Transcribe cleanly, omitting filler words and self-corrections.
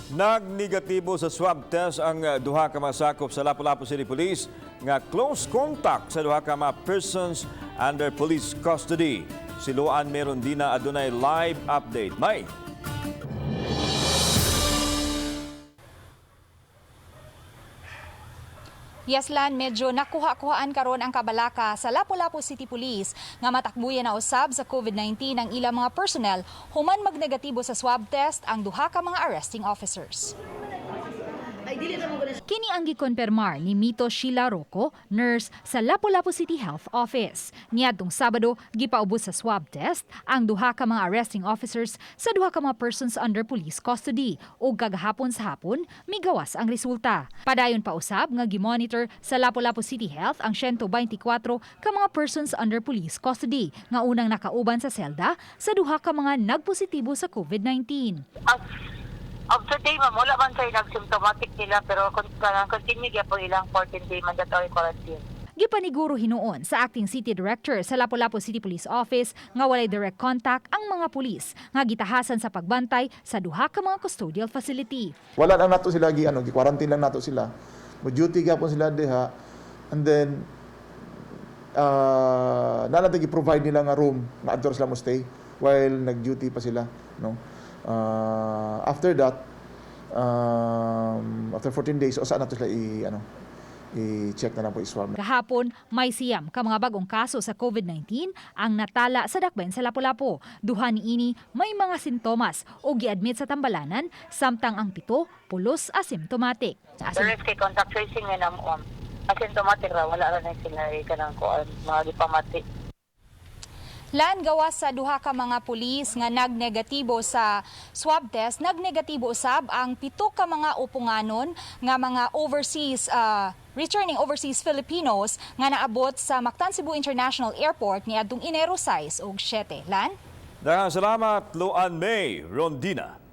Nagnegatibo sa swab test ang duha ka mga sakop sa Lapu-Lapu City Police nga close contact sa duha ka mga persons under police custody. Si Luan Merondina adunay live update. May. Yes, Lan, medyo nakuha-kuhaan karon ang kabalaka sa Lapu-Lapu City Police nga matakbuyan na usab sa COVID-19 ang ilang mga personnel human magnegatibo sa swab test ang duha ka mga arresting officers. Kini ang gikonpermar ni Mito Sheila Rocco, nurse sa Lapu-Lapu City Health Office. Niadtong Sabado, gipaubos sa swab test ang duha ka mga arresting officers sa duha ka mga persons under police custody ug kagahapon sa hapon migawas ang resulta. Padayon pa usab nga gimonitor sa Lapu-Lapu City Health ang 124 ka mga persons under police custody nga unang nakauban sa selda sa duha ka mga nagpositibo sa COVID-19. As of today, ma'am, wala man sa'yo nag-symptomatic nila, pero continue gyapon ilang 14-day mandatory quarantine. Gipaniguro hinuon sa acting city director sa Lapu-Lapu City Police Office nga walay direct contact ang mga pulis nga gitahasan sa pagbantay sa duha ka mga custodial facility. Wala lang nato sila gi ano, gi-quarantine lang nato sila. Mo duty gyapon sila diha and then naa lang gi-provide nila nga room nga adto sila mo stay while nag-duty pa sila, no. After that, after 14 days usa nato sila i ano i-check na lang po, i-swab. Gahapon, may 9 ka mga bagong kaso sa COVID-19 ang natala sa dakbayan sa Lapu-Lapu. Duha niini may mga sintomas o giadmit sa tambalanan, samtang ang 7 pulos asymptomatic. The rest kay contact tracing nga na, ma'am. Asymptomatic ra, wala ra na sila eh, kanang kuan, mga gipamati. Lan, gawas sa duha ka mga pulis nga nagnegatibo sa swab test, nagnegatibo usab ang 7 ka mga upunganon nga mga overseas returning overseas Filipinos nga naabot sa Mactan Cebu International Airport niadtong Enero 6 ug 7. Lan? Daghang salamat, Luan May Rondina.